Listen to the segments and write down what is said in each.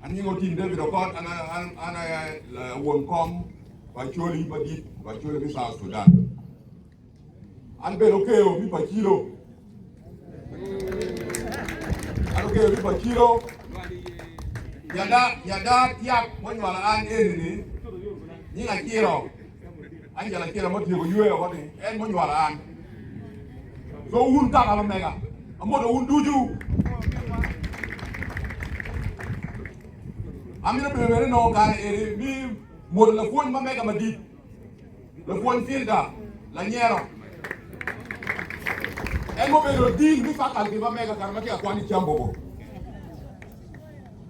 An nyinga Otim David Okot, an an aye won kom pa Acholi madit pa Acholi me South Sudan. An bene okeyo mi Pacilo. An okeyo mi Pacilo. Yada yada tyak munywalo an eni-ni nyinga Aciro. Angela Aciro ma otyeko yweyo oko ni en munywalo an. So wun kaka ma mega, amoto wun ducu. Amito bedo bene nongo kare eni mi moto lapwony ma mega madit. Lapwony Filda lanyero. En obedo dean me faculty ma mega kare ma tye ka kwan i Kyambogo.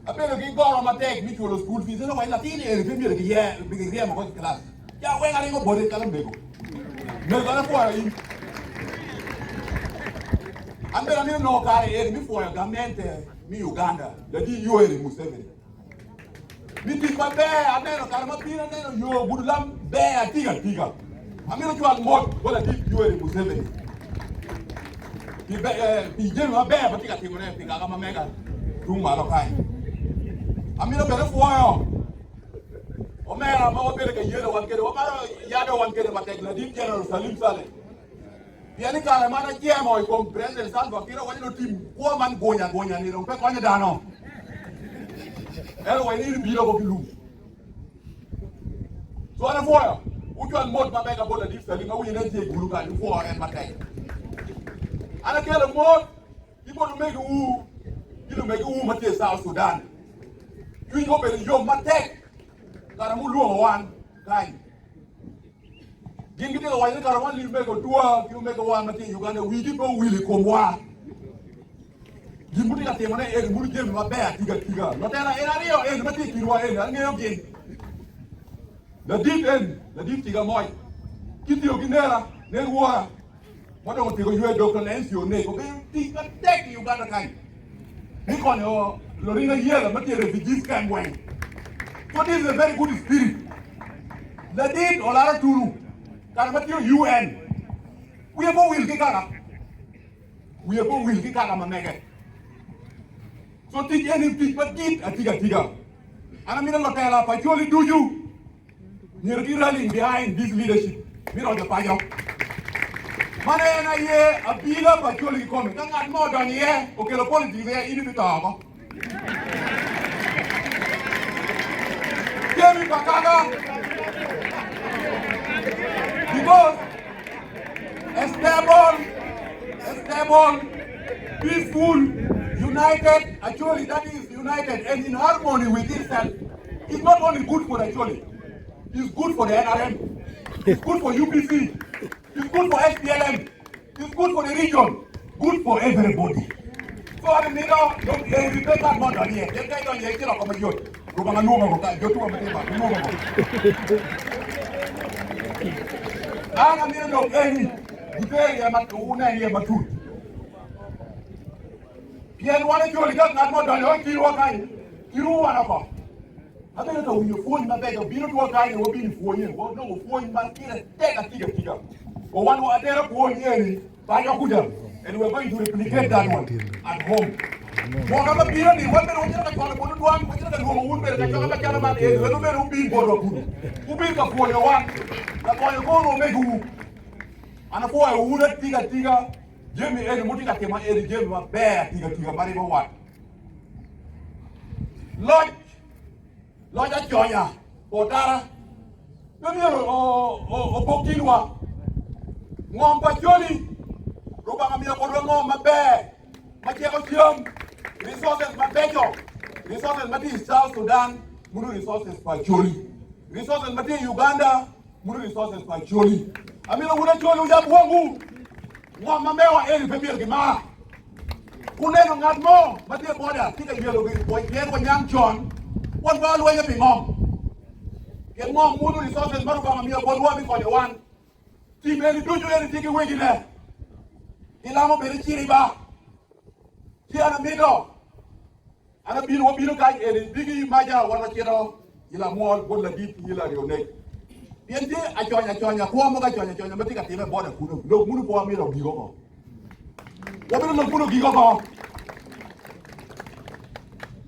Abedo ki goro matek me culo school fees ento waci latin eni pe myero kiryem oko ki class. Ca weng aringo bote calo mego. Mego an apwoyo in. An bene amito nongo kare eni me pwoyo gamente me Uganda, ladit Yoweri Museveni. Mi tic maber aneno kare ma bino aneno yo gudo lam ber atika atika. Amito cwal mot bot ladit Yoweri Museveni pi pi jami maber ma tye ka timone pi kaka ma mega tung malo kany. Amito bene pwoyo omera ma wabedo ka yelo wan kede wamaro yado wan kede matek ladit General Salim Saleh. Pien i kare ma an ajemo i kom President Salva Kiir awaco ni otim kwo man gunya gunya ni dong pe konyo dano. Ento wa in ibino woko ki lum. So an apwoyo wucwal mot ma mega bot ladit Salim awinyo ni en tye i gulu kany wupwo en matek. An akelo mot ki bot omegiwu ki lumegiwu ma tye i South Sudan. Cwinywa obedo yom matek kare ma wulwongo wan kany. Gin gitye ka waco ni kare wan lumego dwa ki omegowa ma tye i Uganda wigi pe owil i komwa. Gin mutye ka timone eni muno jami maber atika atika. Lutela en aryo eni ma tye i kinwa eni angeyo gin. Ladit eni, ladit tiga moc, ki tiyo ki nera, ner wora, ma dong otyeko ywe Dokta Nancy Onek obedo tic matek i Uganda kany me konyo loringa yela ma tye i refugees camp weng. So this is a very good spirit. Ladit Olara Turu kare ma tiyo UN wiye pe owil ki kaka wiye pe owil ki kaka ma mege. So tic eni tic madit atika atika. An amito lutela pa Acholi ducu myero gi rallying behind this leadership mi roco paco. Man en aye abila pa Acholi kikome. Ka ngat mo odonyo iye okelo politics iye in ibito oko. Jami pa kaka because a stable, a stable, peaceful, united Acholi that is united and in harmony with itself is not only good for Acholi, it's good for the NRM, it's good for UPC, it's good for SPLM, it's good for the region, good for everybody. So an mito dong eni pe ngat mo odonyo iye, pien ka idonyo iye ci loko mayot. Rubanga lwongo ko ka, jo tuwa ma tye malo lwongo ko. An amito dong eni giter iye ma wunen iye matut. Pien wan Acholi ka ngat mo odonyo i kinwa kany, kiruwo wan oko. Abedo ka winyo pwony mabeco bino twa kany ni wabino i pwonye, wanongo pwony ma pire tek atika tika. Wa wan watero pwony eni paco kuca and we are going to replicate that one at home. Mwaka ma bino ni wan bene wacito ka cwalo botwu dwan, wacito ka lwongo wun bene kacokke macalo man eni wek wubed wubin botwa kunu, wubin ka pwonyo wan, ka konyo kor omegiwu. An apwoyo wun atika atika. Jami eni mutye ka timo eni jami maber atika tika ma ribo wat. Loc, loc aconya otara pe myero opok kinwa. Ngom pa Acholi, Rubanga miyo botwa ngom maber ma ceko cam, resources mabeco, resources ma tye i South Sudan muno resources pa Acholi, resources ma tye i Uganda Muno resources pa Acholi. Amito wun Acholi wuyab wangwu. Ngom ma mewa eni pe myero gimar. Kuneno ngat mo ma tye boda tye ka yelo pien wanyang con, wan pe walwenyo pi ngom. Pien ngom muno resources ma Rubanga omiyo botwa me konyo wan. Tim eni ducu eni tye ki wegine. Gilamo bene ciriba. Ci an amito An abino, wabino kany eni, bigi maca wan wacito i lamwol bot ladit Hillary Onek. Pien tye aconya aconya, kwo mogo aconya aconya ma tye ka time boda kuno, lok munu pe wamito ogik oko. Wamito lok munu ogik oko.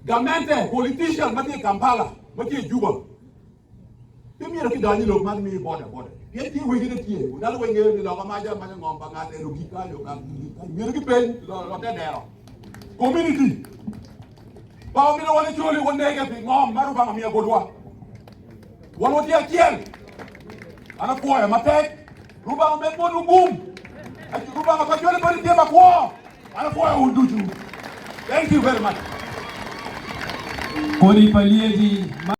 Gamente, politician ma tye i Kampala, ma tye i Juba, pe myero ki dony i lok man mi boda boda. Pien tye wegi ne tye, dano weng ngeyo ni loka maca maca ngom pa ngat eno gik kanyo ka gik kanyo. Myero ki peny lo te dero. Community pa omyero wan Acholi wanege pi ngom ma Rubanga omiyo botwa. Wan watye acel. An apwoyo matek. Rubanga omed botwu gum. Rubanga pa Acholi padi tye makwo. An apwoyo wun ducu. Thank you very much. Kodi pa lyeci ma.